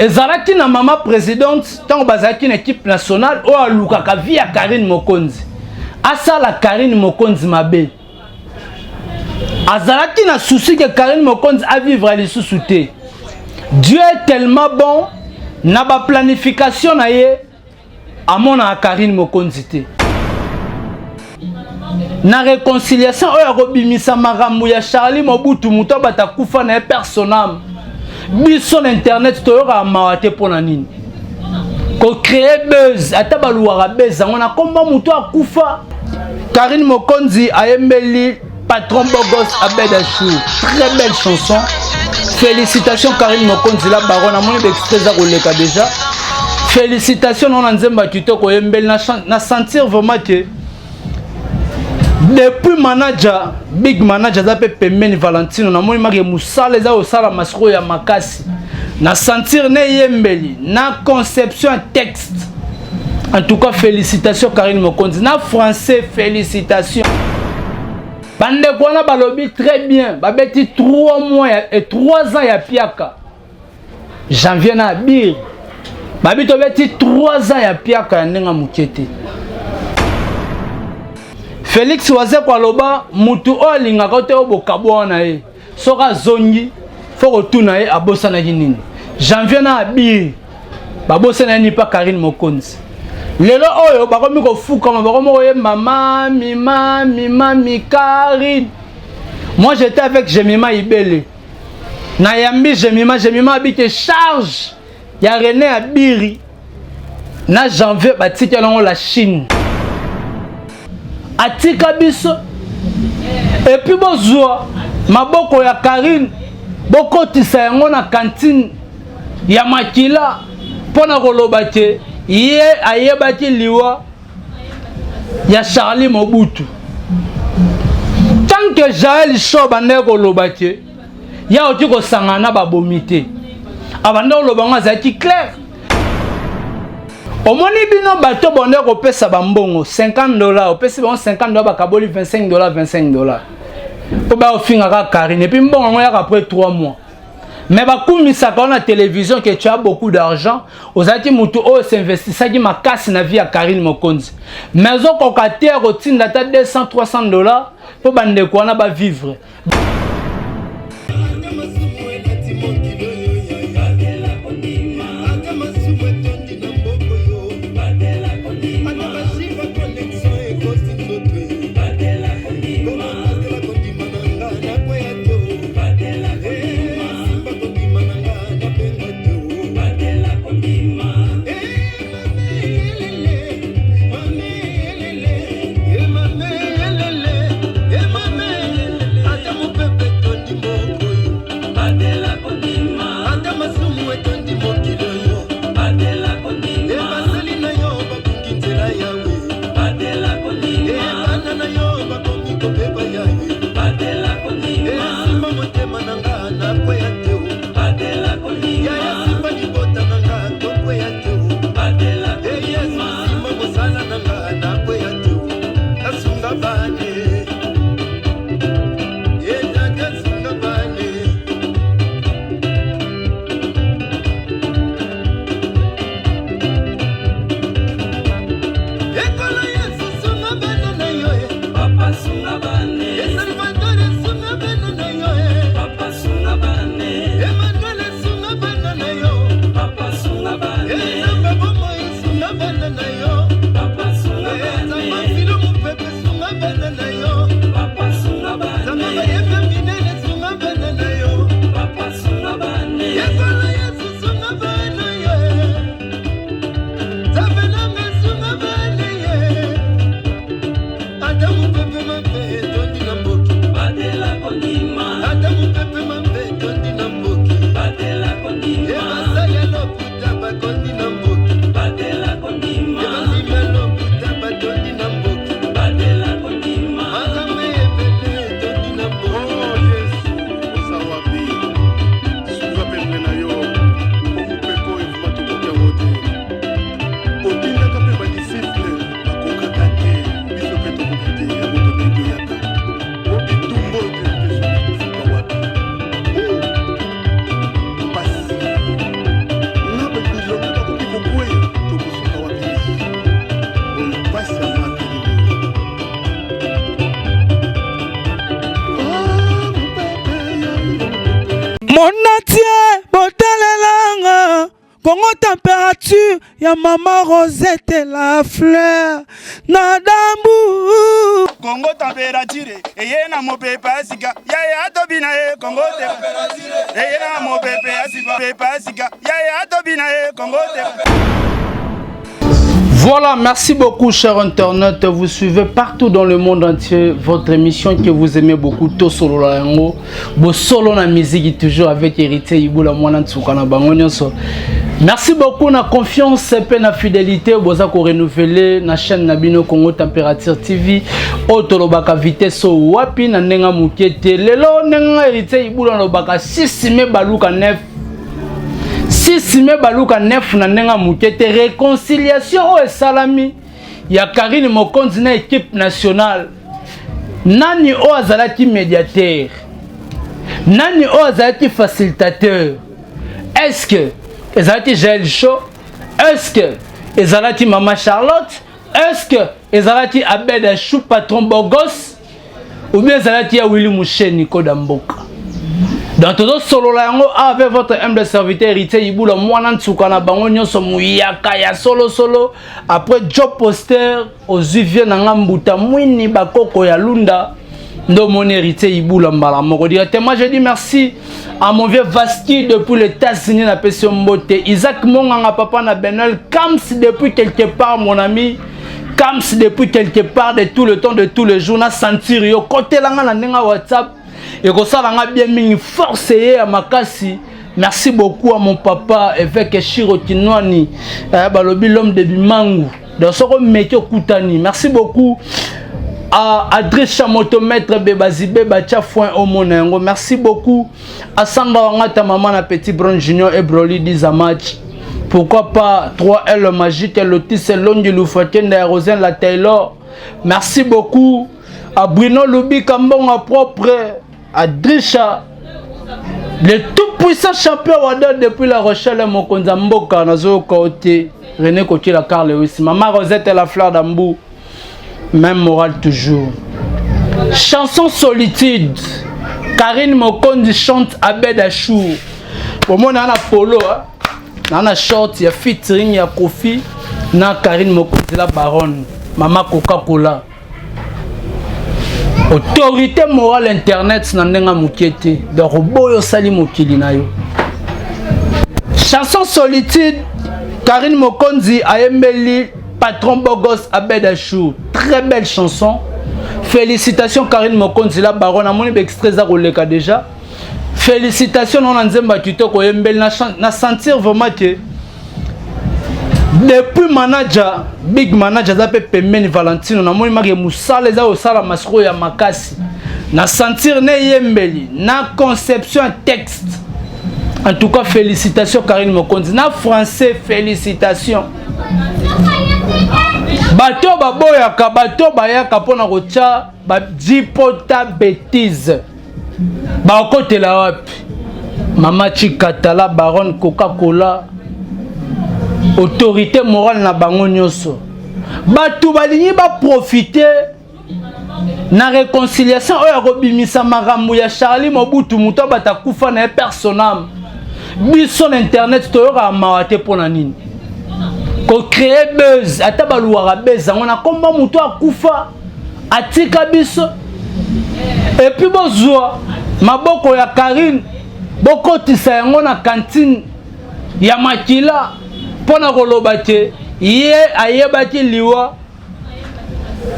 Ezalaki na mama présidente ntango bazalaki na équipe nationale, oyo alukaka vie ya Karine Mokonzi, asala Karine Mokonzi mabe. Azalaki na souci ke Karine Mokonzi avivre lisusu te. Dieu est tellement bon na baplanification na ye, amonaka Karine Mokonzi te. Na réconciliation oyo akobimisa makambo ya Charlie Mobutu, moto abata kufa na ye personame. Biso na internet toyokaka mawa te. Mpo na nini kocréer buzz? Ata baluwaka buzz yango na komba moto akufa. Karine Mokonzi ayembeli patron Bogos Abed Achou, très belle chanson. Félicitations Karine Mokonzi la baronne. Namoni baextrait eza koleka déjà. Félicitations nao na nzembo ya kitoko oyembeli. Na sentir vraiment que depuis manager, big manager aza mpe pembeni, Valentino, namoni make mosala eza kosalama sikoyo ya makasi. Na sentir na eyembeli, na conception ya texte. En tout cas, félicitations Karine Mokonzi. Na français, félicitations. Bandeko wana balobi très bien, babeti 3 mois et 3 ans ya piaka. Janvier na Abir babi tobeti 3 ans ya piaka ya ndenge moke te. Félix Wazeko aloba mutu oyo alingaka te, oyo bokabwa wana ye, soki azongi fo kotuna ye abosanaki nini. Janvier na Abir babosana nini mpa Karine Mokonzi? Lelo oyo bakomi kofukama, bakomi koyemba mami, mami, mami Karine. Moi, j'étais avec Jemima Ibele, nayambi Jemima. Jemima abike charge ya René Abiri na Janvier, batikela yango la Chine, atika biso. Et puis bozwa maboko ya Karine, bokotisa yango na kantine ya makila mpo na koloba te ye ayebaki liwa ya Charlie Mobutu. Tant que Jael Show bandeki koloba te ye akoki kosangana na babomi te, abanda koloba ngo, azalaki clair. Omoni bino bato bonde kopesa bambongo 50 dollar, opesi bango 50 dollar, bakaboli 25 dollar, 25 dollar, mpo baofingaka Karine. Et puis mbongo yango yaka après 3 mois, mais bakumisaka na télévision que tu as beaucoup d'argent, ozalaki motu oyo s'investisaki makasi na vie ya Karine Mokonzi, mais ozokoka te ya kotinda ata 200 300 dollars mpo bandeko wana bavivre. Ata masumu elati mokili oyo yaya, ata masumu etondi na mboka oyo, ata bashifa connexion ekoti nzoto, komatela kondima na nga nakweya to simba kondima na nga napenga to. Mame elele, mame elele, mame, ata mopepe. Congo température ya mama Rosette la fleur na dambu. Congo température eye na mopepe ya sika yaya tobina ye Congo température eye na mopepe ya sika pepe ya sika yaya tobina ye Congo température. Voilà, merci beaucoup, chers internautes. Vous suivez partout dans le monde entier votre émission que vous aimez beaucoup, Tosolo Yango. Bosolo na musique, toujours avec Héritier Iboula Mwana Nsuka na bango nyonso. Merci beaucoup na confiance et na fidélité. Boza ko renouveler na chaîne na bino Congo Température TV. Oyo tolobaka vitesse wapi na ndenga moke te. Lelo ndenga Héritier Iboula lobaka 6 mai baluka 9. 6 mai baluka 9 na ndenge moke te. Réconciliation oyo esalami ya Karine Mokonzi na équipe nationale, nani oyo azalaki médiateur, nani oyo azalaki facilitateur? Est-ce que ezalaki Jael Show? Est-ce que ezalaki Mama Charlotte? Est-ce que ezalaki Abed Achou, patron Bogos, ou bien ezalaki ya Willy Moucheni Koda Mboka? Donc tozosolola yango avec votre humble serviteur Héritier Ibula Mwana Nsuka na bango nyonso, muyaka ya solosolo. Après job poster ozwi vie na nga mbuta mwini bakoko ya lunda nde omoni Héritier Ibula mbala moko directement. Je dis merci à mon vieux Vaski depuis les États-Unis, napesi yo mbote. Isaac Monganga, papa na Benel Kams depuis quelque part, mon ami Kams depuis quelque part, de tout le temps, de tous les jours na sentir yo kotelanga na ndenge WhatsApp ekosala nga bien mingi, force ye ya makasi. Merci beaucoup à mon papa évêque Shiro Kinwani, balobi l'homme de Bimangu, donc soko meki okutani. Merci beaucoup à Adresse Chamoto, maître Bebazibe Bacha Foin omona yango. Merci beaucoup à Sandra Wangata, maman na Petit Brown Junior et Broly Dizamach. Pourquoi pas 3L magique, Lotis Longi Lufatenda ya Rosen la Taylor. Merci beaucoup à Bruno Lubi Kambonga propre, à Drisha le tout puissant champion Wada depuis La Rochelle, mokonzi ya mboka nazoyoka o te. René Kokila, Carl Lewis, Mama Rosette la fleur d'Ambou, même morale toujours. Chanson Solitude, Karine Mokonzi chante Abed Achour. Omona na polo na short ya featuring ya Kofi na Karine Mokonzi la baronne, Mama Coca-Cola, autorité morale internet na ndenge moke te. Donc oboyo osali mokili na yo. Chanson Solitude, Karine Mokonzi ayembeli patron Bogos Abed Achour. Très belle chanson, félicitations Karine Mokonzi la baronne. Amoni baextrait eza koleka déjà. Félicitations na nzembo ya kitoko oyembeli. Na sentir vraiment que depuis manager, big manager aza mpe pembeni, Valentino, namoni make mosala eza kosalama sikoyo ya makasi. Na sentir na eyembeli, na conception ya texte. En tout cas, félicitations Karine Mokonzi. Na français, félicitations. Bato baboyaka, bato bayaka mpona kotya badipota bétise, bakotela wapi? Mama Chikatala baronne Coca-Cola, autorité morale na bango nyonso. Bato balingi baprofite na réconciliation oyo akobimisa makambo ya Charlie Mobutu, moto bato akufa na ye personame. Biso na internet toyokaka mawa te. Mpo na nini kocréer buzz? Ata baluwaka buzz yango na komba moto akufa atika biso, et puis bozwa maboko ya Karine, bokotisa yango na kantine ya makila mpo na koloba te ye ayebaki liwa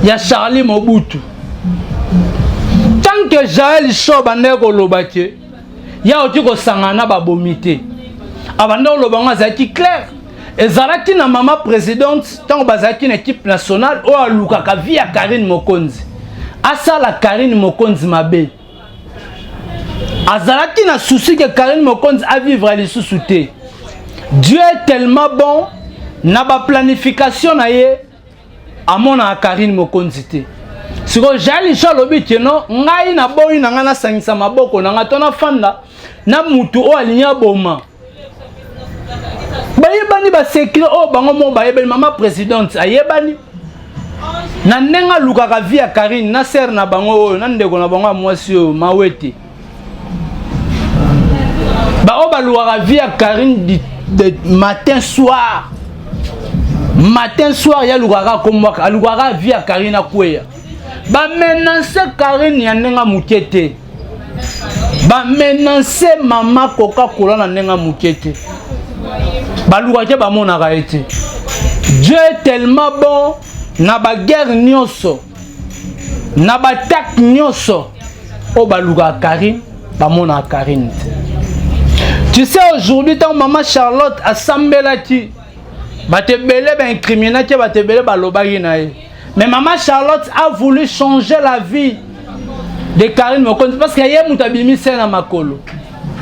ya Charlie Mobutu. Tant que Jael Show bandeki koloba te ye akoki kosangana na babomi te, abanda koloba ngo azalaki clair. Ezalaki na mama présidente ntango bazalaki na équipe nationale oyo alukaka vie ya Karine Mokonzi, asala Karine Mokonzi mabe. Azalaki na souci ke Karine Mokonzi avivre lisusu te. Dieu est tellement bon na baplanification na ye, amonaka Karine Mokonzi te. Sikoyo Jael Show alobi ke no, ngai naboyi na ngai nasangisa maboko na ngai to nafanda na mutu oyo alingi aboma. Bayebani basecret oyo bango moko bayebani. Mama présidente ayebani na ndenge alukaka vie ya Karine na sere na bango oyo na ndeko na bango ya mwasi oyo Mawete, baoyo balukaka vie ya Karine. de matin soir, matin soir, ye alukaka komwaka, alukaka vie ya Karine akweya. Bamenance Karine ya ndenge moke te, bamenance mama Coca-Cola na ndenge moke te, balukaki bamonaka ye te. Dieu est tellement bon na baguerre nyonso, na batake nyonso oyo balukaka Karine, bamonaka Karine te. Tu sais, aujourd'hui, ntango mama Charlotte asambelaki, bato ebele baincriminaki, bato ebele balobaki na ye, mais mama Charlotte a voulu changer la vie de Karine Mokonzi, parce que ye moto abimisi ye na makolo,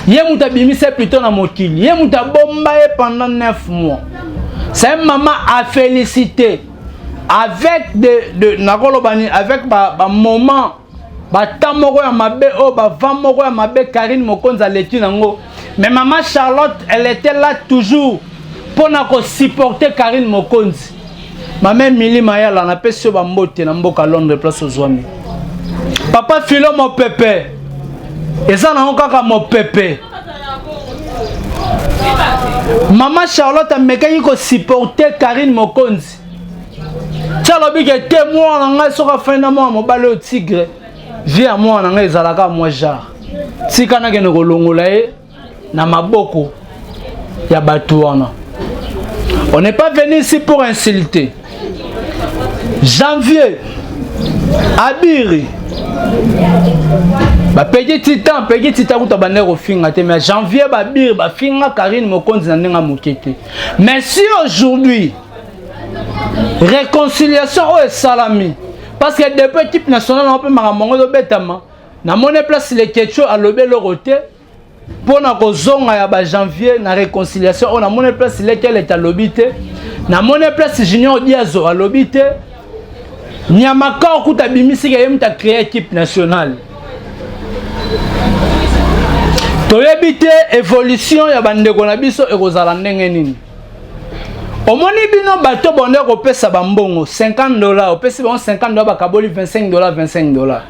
ye moto abimisi ye plutôt na mokili, ye moto abomba ye pendant 9 mois. C'est une maman à féliciter avec de nakoloba nini, avec bamoment, bata moko ya mabe oyo, bavent moko ya mabe Karine Mokonzi aleki nango, mais mama Charlotte, elle était là toujours mpona kosupporter Karine Mokonzi. Mama Emili Mayala, napesi yo bambote na mboka Londres, place ozwami. Papa Filo, mopepe eza nango kaka mopepe. Mama Charlotte amekaki kosupporter Karine Mokonzi ti alobi ke te, mwana na ngai soki afandi na mwana mobali oyo tigre, vie ya mwana na ngai ezalaka mwa genre, tika nakende kolongola ye na maboko ya bato wana. On n'est pas venu ici pour insulter Janvier Abiri. Bapeki titan, peki titan kuta bande kofinga te, mais Janvier Babiri bafinga Karine Mokonzi na ndenge moke te. Mais si aujourd'hui réconciliation oyo esalami, parce que depuis équipe nationale yango mpe makambo yango ezobetama, namoni place Lekecho alobi eloko te mpo na kozonga ya bajanvier na réconciliation oyo. Namoni place Lekelete alobi te, namoni place Junior Diazo alobi te, Nyamakor kuta abimisika ye moto acréé équipe nationale. Toyebi te évolution ya bandeko na biso ekozala ndenge nini. Omoni bino bato bonde kopesa bambongo 50 $, opesi bango 50 $, bakaboli 25 $, 25 $,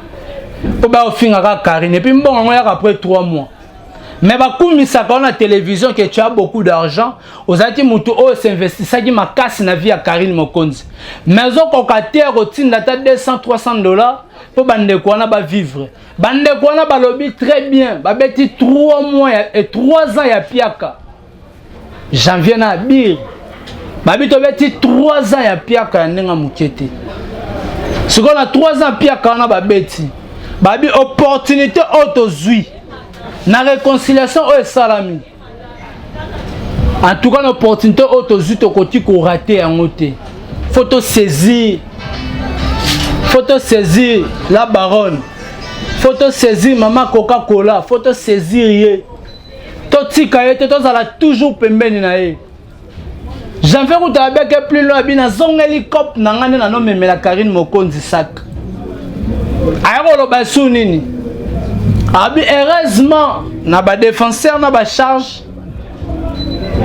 mpo baofingaka Karine, et puis mbongo yango yaka après 3 mois. Mais bakumisaka na télévision que tu as beaucoup d'argent, ozalaki motu oyo s'investisaki makasi na vie ya Karine Mokonzi, mais ozokoka te ya kotinda ata 200, 300 $ mpo bandeko wana bavivre. Bandeko wana balobi très bien, babeti 3 mois et 3 ans ya piaka. Janvier na Abir babi tobeti 3 ans ya piaka ya ndenge moke te. Sikoyo na 3 ans piaka wana babeti, babi opportunité oyo tozwi na réconciliation oyo esalami, en tout cas na opportunité oyo tozwi, tokoki korater yango te. Faut tosaisir, faut tosaisir la baronne, faut tosaisir mama Coca-Cola, faut tosaisir ye, totika ye te, tozala toujours pembeni na ye. Janvier kuta abeke plus loin, abi nazongeli cope na ngai nde nanomemela Karine Mokonzi sak. Aya koloba su nini? Abi heureusement na badéfenseur na bacharge,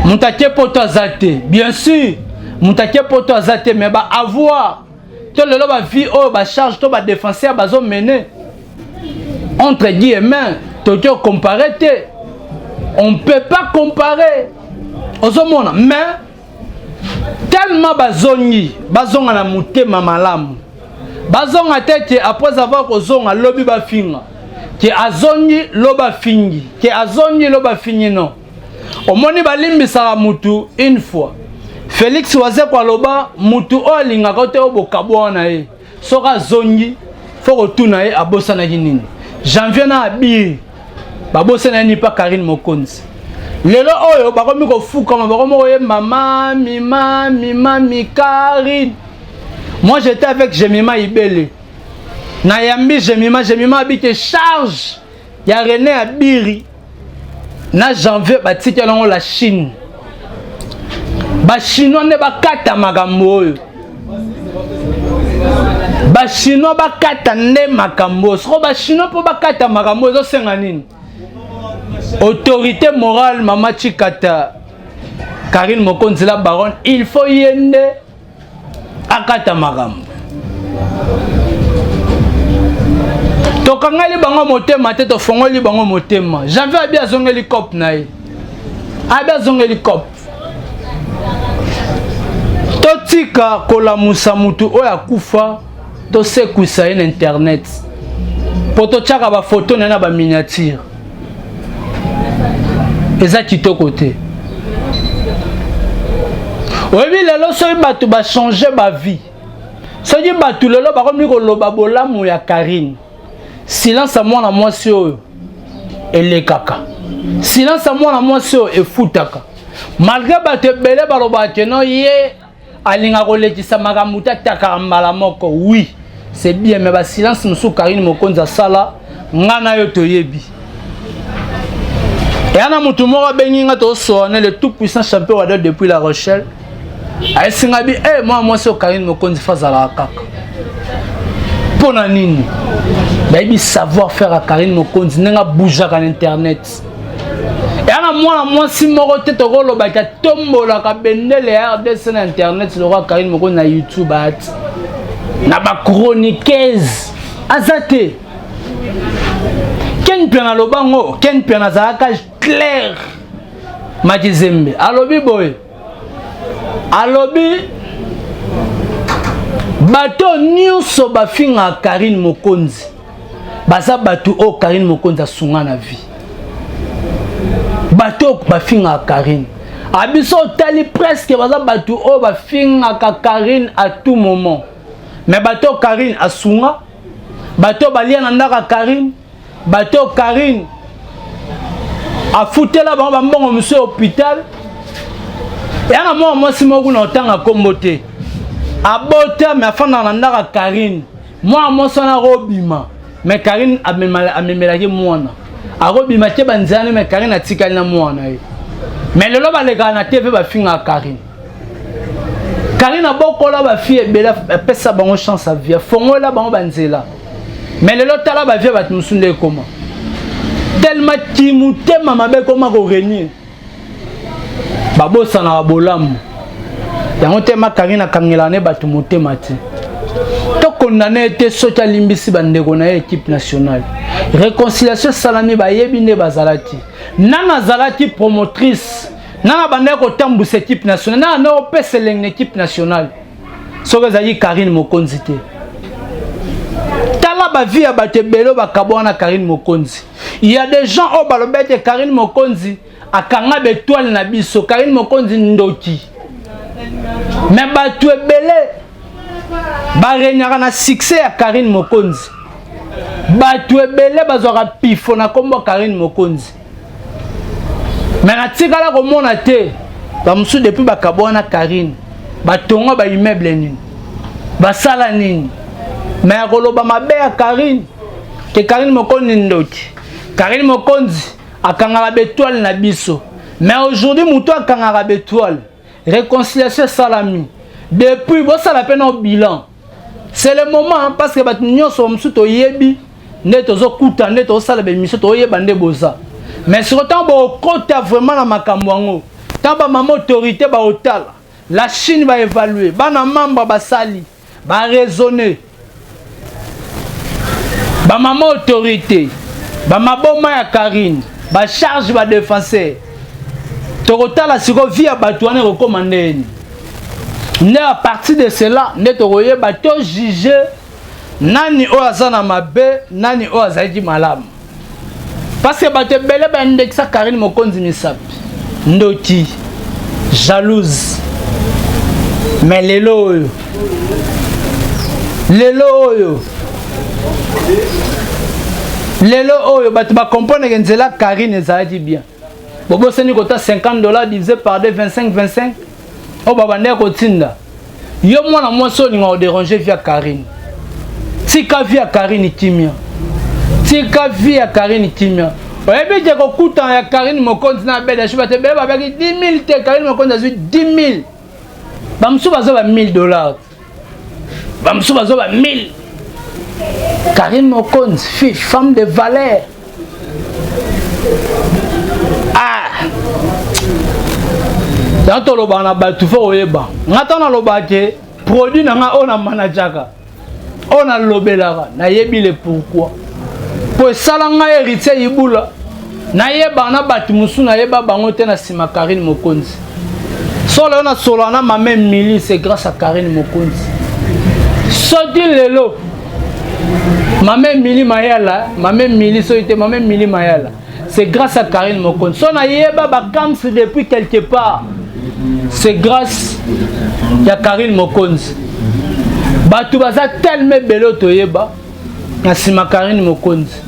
moto ake poto aza te. Bien sûr, moto ake poto aza te, mais baavoir to lelo bavie oyo bacharge to badéfenseur bazomene, entre guillemets, toki ocompare te, on peut pas comparer, ozomona. Mais tellement bazongi, bazonga na motema malamu, bazonga te ke après avoir kozonga lobi bafinga ke azongi, lobi afingi ke azongi, lobi afingi. Non, omoni, balimbisaka mutu une fois. Félix Wazeko aloba mutu oyo alingaka te oyo bokabwa na ye, soki azongi, fo kotuna ye abosanaki nini. Janvier na Abiri babosana nini mpa Karine Mokonzi? Lelo oyo bakomi kofukama, bakomi koyemba mami, mami, mami Karine. Moi, j'étais avec Jemima Ibele, nayambi Jemima. Jemima abike charge ya René Abiri na Janvier batikela yango la Chine. Bachinois nde bakata makambo oyo, bachinois bakata nde makambo oyo. Soko bachinois mpo bakata makambo oyo, ezosenga nini? Autorité morale, mama Chikata Karine Mokonzi la baronne, il faut ye nde akata makambo. Tokangeli bango motema te, tofongoli bango motema. Janvier abi azongeli cope na ye. Abi azongeli cop. Totika kolamusa mutu oyo akufa, tosekwisa ye na internet mpo totyaka bafoto na ye na baminiature. Eza kitoko te. Oyebi lelo soki bato bachange bavie, soki bato lelo bakomi koloba bolamu ya Karine, silence ya mwana mwasi oyo elekaka, silence ya mwana mwasi oyo efutaka. Malgré bato ebele balobaka ke no ye alinga kolekisa makambo te, atakaka mbala moko. Oui, c'est bien, mais basilence mosusu Karine Mokonzi asala, nga na yo toyebi. Eya na motu moko abengi nga, tosoane le tout puissant champion wada depuis La Rochelle, ayesinga bi e mwana mwasi oyo Karine Mokonzi fa azalaka kaka mpo na nini? Bayebi savoir faire ya Karine Mokonzi, ndenge abougeaka na internet. Eya na mwana mwasi moko te tokolobaki atombolaka bendele ya RDC na internet lokola Karine Mokonzi na YouTube, ati na bachroniqueuse aza te. Ken Piana aloba ngo, Ken Piana azalaka clair. Makizembe alobi boye, alobi bato nyonso bafingaka Karine Mokonzi baza bato oyo Karine Mokonzi asunga na vie. Bato oyo bafingaka Karine, abiso otali presque baza bato oyo bafingaka Karine à tout moment, mais bato oyo Karine asunga, bato oyo balia na ndako ya Karine, bato oyo Karine afutela bango bambongo mosusu ya hôpital. Eya na mwana mwasi moko kuna, otanga nkombo te, abota me afandaka na ndako ya Karine. Mwana mwasi wana akobima, me Karine amemelaki mwana, akobima te banzela ne, me Karine atikali na mwana ye. Me lelo balekaka na TV, bafingaka Karine. Karine abokola bafille ebele, apesa bango chance ya vie, afongola bango banzela. Me lelo tala bavie bato mosusu nde ekoma tellement kimutema mabe ekoma korenier, babosanaka bolamu yango te. Ma Karine akangelaka ne bato motema te, tokondane ye te. Soki alimbisi bandeko na ye équipe nationale, réconciliation esalami, bayebi nde bazalaki nana azalaki promotrice, nana bandaki kotambusa équipe nationale, nana nde opesa elengi na équipe nationale. Soki ezalaki Karine Mokonzi te, tala bavie ya bato ebele oyo bakabwana Karine Mokonzi. Il y a des gens oyo balobi ete Karine Mokonzi akanga betoile na biso, Karine Mokonzi ndoki. Me bato ebele baregnaka na succès ya Karine Mokonzi, bato ebele bazwaka pifo na nkombo Karine Mokonzi. Me natikala komona te bamosusu depuis bakabwana Karine batonga baimmeuble nini, basala nini. Me ya koloba mabe ya Karine ke Karine Mokonzi ndoki, Karine Mokonzi akangaka betoile na biso. Mais aujourd'hui moto akangaka betoile, réconciliation esalami depuis, bosala mpe na bilan. C'est le moment, parce que bato nyonso mosusu toyebi nde tozokuta, nde tozosala baémission, toyeba nde boza. Mais siko ntango bokota vraiment na makambo yango, ntango bamama autorité baotala la Chine, baévalue, bana membre basali baraisonne, bamama autorité, bamaboma ya Karine, bacharge, badéfenseur, tokotala sikoyo vie ya bato wana ekokóma ndeni. Nde à partir de cela nde tokoyeba tojuge nani oyo aza na mabe, nani oyo azalaki malamu. Parce que bato ebele baindekisa Karine Mokonzi misapi, ndoki, jalouse. Mais lelo oyo, lelo oyo, lelo oyo bato bacomprendre ke nzela Karine ezalaki bien. Bobosani kota 50 $ divisé par 2, 25, 25 oyo babandaki kotinda. Yo mwana mwasi olinga kodéranger vie ya Karine, tika vie ya Karine kimia, tika vie ya Karine kimia. Oyebi te kokutana ya Karine Mokonzi na Abed Achour, bato ebele babaki 10 000 te, Karine Mokonzi azwi 10 000, bamosusu bazwa ba 1000 $, bamosusu bazwa ba 1000. Karine Mokonzi, fille, femme de valeur. Ah, yango tolobaka na bato, fo koyeba nga ntango nalobaka ke produit na nga oyo na manajaka, oyo nalobelaka, nayebi le pourquoi. Po esala ngai héritier Ibula. Nayeba na bato mosusu nayeba bango te na nsima Karine Mokonzi. Solo yo nasolola na mama Emilie, c'est grâce à Karine Mokonzi. Soki lelo mama Emilie Mayala, mama Emilie soki te mama Emilie Mayala, c'est grâce à Karine Mokonzi. So nayeba ba Kams depuis quelque part, c'est grâce ya Karine Mokonzi. Bato baza tellement ebele toyeba na nsima Karine Mokonzi.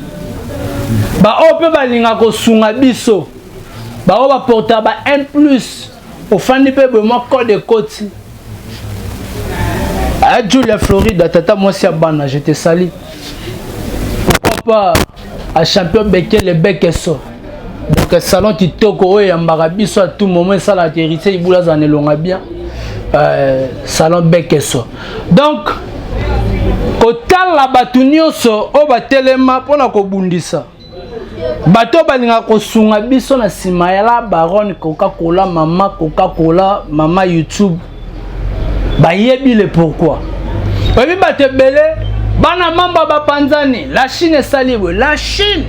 Baoyo mpe balinga kosunga biso, baoyo baporta ba 1 plus, ofandi mpe boye mwa code ekoti. Ah, Julia Florida, tata mwasi ya bana, je te salue. Pourquoi pas à champion Bekele Bekeso. Donc salon kitoko oyo eyambaka biso à tout moment esalaka héritier Ibula azala na elonga bien. Salon Bekeso. Donc kotala bato nyonso oyo batelema mpona kobundisa bato oyo balingaka kosunga biso na nsima ya la baronne Coca-Cola, mama Coca-Cola, mama YouTube, bayebi le pourquoi. Oyebi bato ebele bana mamba bapanzani, la Chine esali boye, la Chine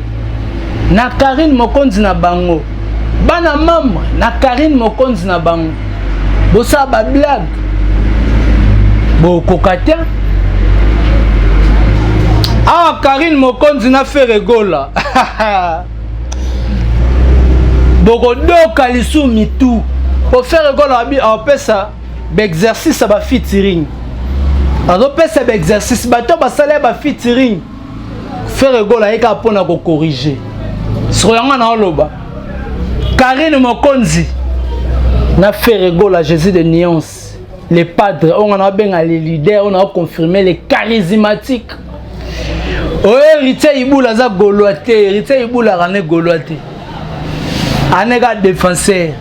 na Karine Mokonzi na bango, bana mamba na Karine Mokonzi na bango, bosala ba blague bokoka te. Awa Karine Mokonzi na Ferre Gola bokodoka lisu mitu po Ferre Gola abi apesa ba exercice ya ba featuring, azopesa ba exercice bato basala ya ba featuring. Ferre Gola ayeka mpona kokorige siko yango na oloba Karine Mokonzi na Ferre Gola, Jésus de nuance, les padres oyo nga nabenga les leaders, oyo na confirmer les charismatiques. Oyo Héritier Ibula aza gaulois te, Héritier Ibula akane gaulois te, aneka défenseur.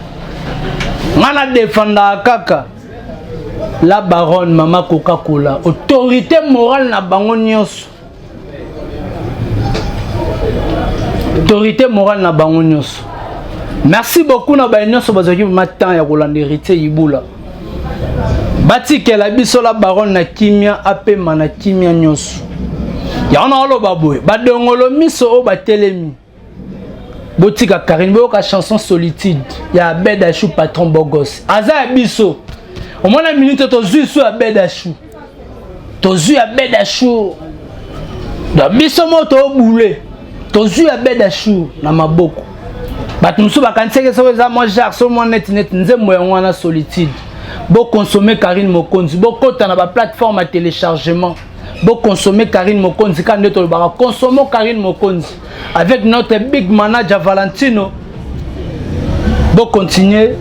Nga na défendaka kaka la baronne mama Coca-Cola, autorité morale na bango nyonso, autorité morale na bango nyonso. Merci beaucoup na baye nyonso bazwaki vraiment temps ya kolanda Héritier Ibula. Batikela biso la baronne na kimia, apema na kimia nyonso. Yango na oloba boye, badongolo miso oyo batelemi, botika Karine, boyoka chanson Solitude ya Abed Achou, patron bogos aza ya biso. Omona minute tozwi so Abed Achou, tozwi Abed Achou na biso mo tobule, tozwi Abed Achou na maboko. Bato mosusu bakanisaki soki eza mwa genre so mwa neti neti nzembo yango wana Solitude. Bokonsome Karine Mokonzi, bokota na baplateforme ya téléchargement, bokonsome Karine Mokonzi. Kaka nde tolobaka consommons Karine Mokonzi avec notre big manager Valentino. Bocontinue,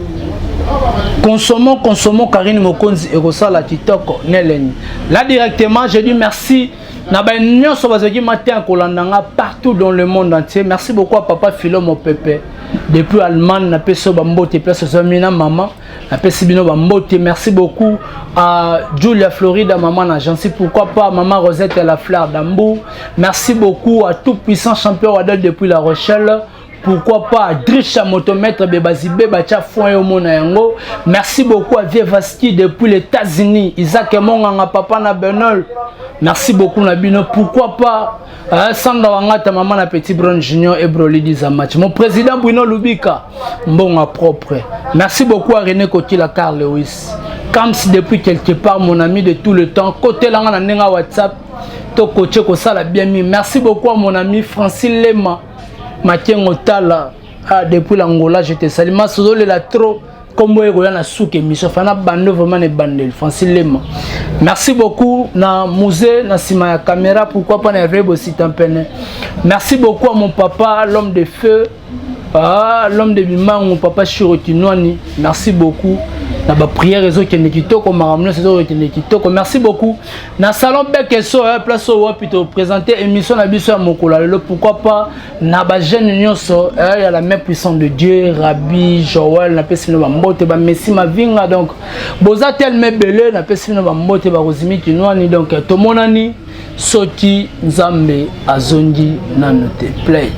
consommons, consommons Karine Mokonzi, ekosala kitoko neleni. Là directement je dis merci na baye nyonso bazwaki matin kolanda nga partout dans le monde entier. Merci beaucoup à papa Philo Mopepe depuis Allemagne, napesi yo bambote place ozwami na mama, napesi bino bambote. Merci beaucoup à Julia Florida, maman na Jancy, pourquoi pas maman Rosette la fleur d'Ambour. Merci beaucoup à tout puissant champion Wadol depuis La Rochelle, pourquoi pas Drisha Motomètre Bebazibe Bacha Foin Omona yango. Merci beaucoup à Vie Vaski depuis les États-Unis, Isaac Monganga papa na Benol. Merci beaucoup na bino, pourquoi pas Sandra Wangata maman na Petit Brown Junior et Broly Dizamach. Mon président Bruno Lubika mbonga propre. Merci beaucoup à René Kotila Carl Lewis. Kams depuis quelque part, mon ami de tout le temps. Côté langa na ndenga WhatsApp to coacher ko sala bien mi. Merci beaucoup à mon ami Francine Lema Makengo Tala, ah, depuis l'Angola, je te salue. Masolo la trop kombo ekoya na suka émission fana bando vraiment ne bandel Francine Lema. Merci beaucoup na musée na sima ya caméra, pourquoi pas na Hervé Bosita Mpene. Merci beaucoup à mon papa l'homme de feu, ah, l'homme de Bimangu, papa Shiro Kinwani. Merci beaucoup na ba prière ezokende kitoko, makambo nyonso ezokende kitoko. Merci beaucoup na salon Bekeso, place oyo wapi to présenter émission na biso ya mokolo ya lelo, pourquoi pas na ba jeune nyonso ya la main puissante de Dieu, Rabbi Joël, napesi bino bambote, ba Messi Mavinga. Donc boza tellement ebele, napesi bino bambote, ba Rosimi Kinwani. Donc tomonani soki Nzambe azongi nanu te. Play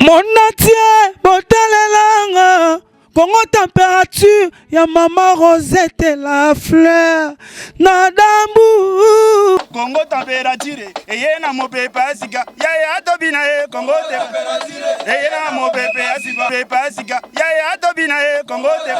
Monatie botalelanga Congo température ya mama Rosette la fleur na dambu. Kongo température eye na mopepe ya sika, yaya tobina ye. Kongo eye na mopepe ya sika, pepe ya sika, yaya tobina ye. Kongo te.